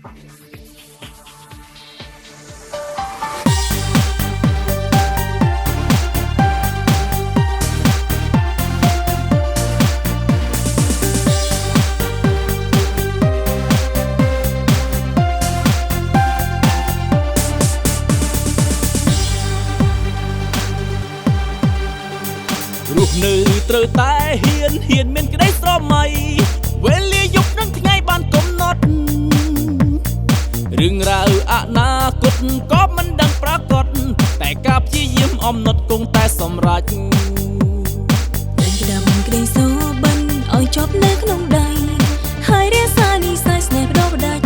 រស់នៅត្រូវតែហ៊ានហ៊ានមានក្តីស្រមៃវេលាយប់និងថ្ងៃបានកំណត់រឿងរ៉ាវអនាគតក៏មិនដឹងប្រកបតែការព្យាយាមអំណត់គង់តែសម្រេច តែក្តាំក្តីសូបិនឲ្យជាប់នៅក្នុងដៃហើយរក្សានិស័យស្នេហ៍បដបដាច់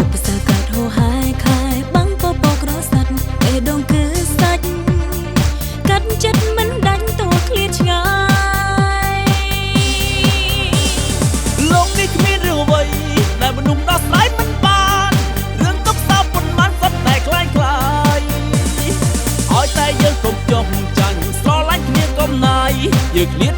ឧបសគ្គកាត់ហោហែខែបាំងពពក្រសាត់បេះដូងគឺសាច់កាត់ចិត្តមិនដាច់តួឃ្លាតឆ្ងាយ លោកនេះគ្មានរឿងអ្វីដែលមនុស្សដោះស្រាយមិនបានរឿងទុកសោកប៉ុន្មានសុទ្ធតែคล้ายคล้ายឲ្យតែយើងកុំចុះចាញ់ស្រឡាញ់គ្នាកុំណាយយើងឃ្លាត